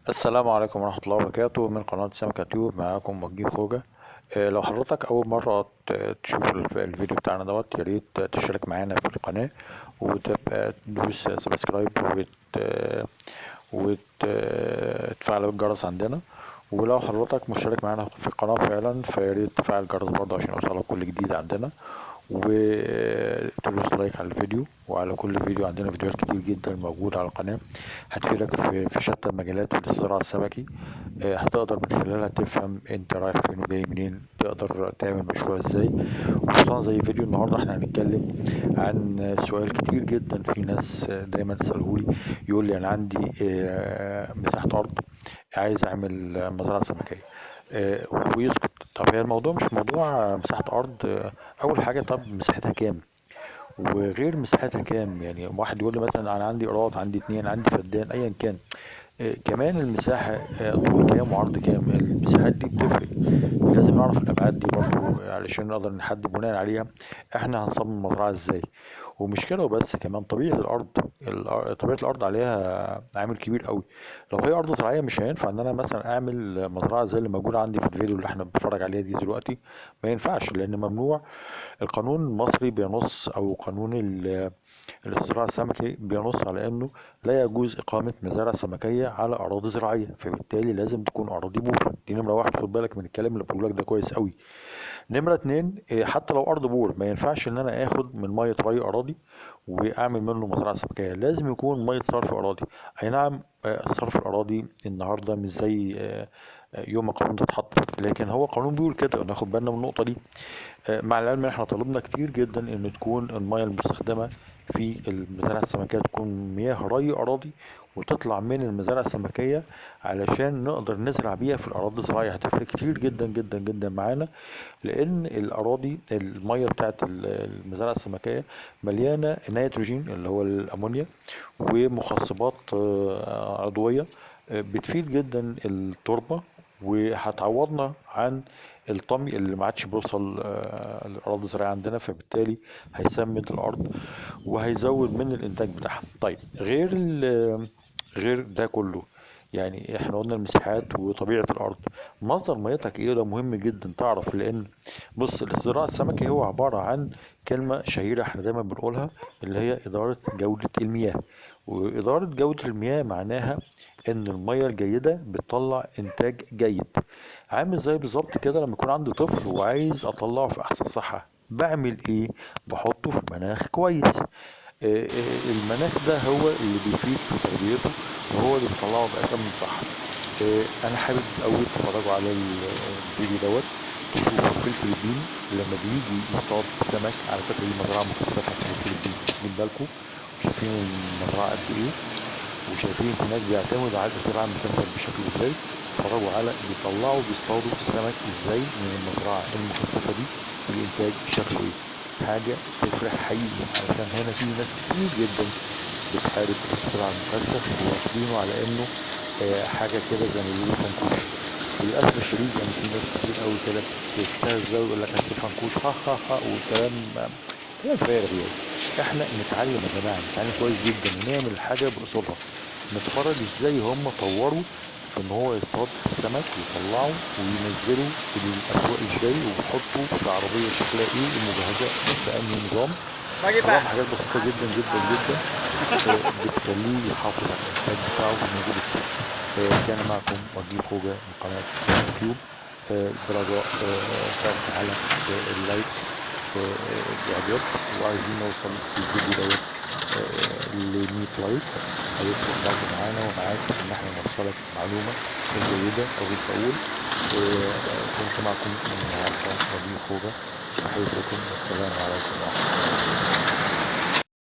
السلام عليكم ورحمة الله وبركاته. من قناة سمكة تيوب معاكم وجيه خوجة. لو حضرتك أول مرة تشوف الفيديو بتاعنا دوت، يا ريت تشترك معانا في القناة وتبقى تدوس subscribe وتفعل الجرس عندنا. ولو حضرتك مشترك معانا في القناة فعلا فيا ريت تفعل الجرس برضه عشان يوصلك كل جديد عندنا، وتدوس like على الفيديو وعلى كل فيديو. عندنا فيديوهات كتير جدا موجودة على القناة هتفيدك في شتى المجالات في الزراعة السمكي. هتقدر من خلالها تفهم انت رايح فين وجاي منين، تقدر تعمل مشروع ازاي. وخصوصا زي فيديو النهارده احنا هنتكلم عن سؤال كتير جدا في ناس دايما تسألهولي، يقول لي انا عندي مساحة ارض عايز اعمل مزرعة سمكية، ويسكت. طب هي الموضوع مش موضوع مساحة أرض. أول حاجة، طب مساحتها كام؟ وغير مساحتها كام، يعني واحد يقول لي مثلا أنا عندي قراط، عندي 2، عندي فدان، أيا كان. كمان المساحة طول كام وعرض كام، المساحات دي بتفرق، لازم نعرف الأبعاد دي برضو علشان نقدر نحدد بناء عليها احنا هنصمم المزرعة ازاي. ومش كده وبس، كمان طبيعة الأرض، طبيعة الأرض عليها عامل كبير قوي. لو هي أرض زراعية مش هينفع إن أنا مثلا أعمل مزرعة زي اللي موجودة عندي في الفيديو اللي احنا بنتفرج عليها دي دلوقتي، ما ينفعش، لأن ممنوع. القانون المصري بينص، أو قانون الزراعة السمكي بينص على إنه لا يجوز إقامة مزارع سمكية على أراضي زراعية، فبالتالي لازم تكون أراضي بور. دي نمرة 1، خد بالك من الكلام اللي بقوله لك ده كويس قوي. نمرة 2، حتى لو أرض بور ما ينفعش إن أنا آخد من مية ري أراضي وأعمل منه مزرعة سمكية، لازم يكون مية صرف أراضي. أي نعم، صرف الأراضي النهاردة مش زي يوم ما القانون ده اتحط، لكن هو قانون بيقول كده، وناخد بالنا من النقطة دي. مع العلم إن احنا طلبنا كتير جدا إن تكون المية المستخدمة في المزارع السمكية تكون مياه ري أراضي وتطلع من المزارع السمكية علشان نقدر نزرع بيها في الأراضي الزراعية. هتفرق كتير جدا جدا جدا معانا، لأن الأراضي المية بتاعت المزارع السمكية مليانة نيتروجين اللي هو الأمونيا ومخصبات عضوية بتفيد جدا التربة، وهتعوضنا عن الطمي اللي ما عادش بيوصل للأراضي الزراعية عندنا، فبالتالي هيسمد الأرض وهيزود من الإنتاج بتاعها. طيب غير ده كله، يعني احنا قلنا المساحات وطبيعة الأرض، مصدر ميتك ايه؟ ده مهم جدا تعرف، لأن بص الزراعة السمكي هو عبارة عن كلمة شهيرة احنا دايما بنقولها اللي هي إدارة جودة المياه. وإدارة جودة المياه معناها إن المية الجيدة بتطلع إنتاج جيد. عامل زي بالظبط كده لما يكون عندي طفل وعايز أطلعه في أحسن صحة، بعمل إيه؟ بحطه في مناخ كويس. المناخ ده هو اللي بيفيد في تربيته وهو اللي بيطلعه بأتم صحة. أنا حابب أوي تتفرجوا على الفيديو دوت، تشوفوا في الفلبين لما بيجي يصطاد سمك. على فكرة دي مزرعة مكثفة في الفلبين، واخدين بالكم؟ وشايفين المزرعة قد إيه، وشايفين هناك بيعتمدوا على الزراعة المكثفة بشكل إزاي. اتفرجوا على بيطلعوا بيصطادوا السمك إزاي من المزرعة المكثفة دي، والإنتاج شكله إيه. حاجة تفرح حقيقي، علشان هنا في ناس كتير جدا بتحارب الزراعة المكثف وواخدينه على إنه حاجة كده زي ما بيقولوا فنكوش. وللأسف الشديد يعني في ناس كتير قوي كده بتستهزأ ويقول لك أصل فنكوش، ها ها ها، والكلام كلام فارغ. يعني احنا نتعلم يا جماعة، نتعلم كويس جدا ونعمل الحاجة بأصولها. نتفرج ازاي هم طوروا في ان هو يصطاد السمك ويطلعه وينزله في الاسواق ازاي، ويحطه في عربية شكلها ايه ومجهزه بأنهي نظام. طبعا حاجات بسيطة جدا جدا جدا بتخليه يحافظ على الانتاج بتاعه من غير السوق. كان معكم وجيه خوجة من قناة يوتيوب. برجاء ضغط على ال like الاعجاب، وعايزين نوصل الفيديو دوت ل 100 like. هيفرق برضه معانا ومعاك ان احنا نوصلك معلومة جيدة اول باول. كنت معكم النهارده وجيه خوجة، تحياتي لكم والسلام عليكم ورحمة الله.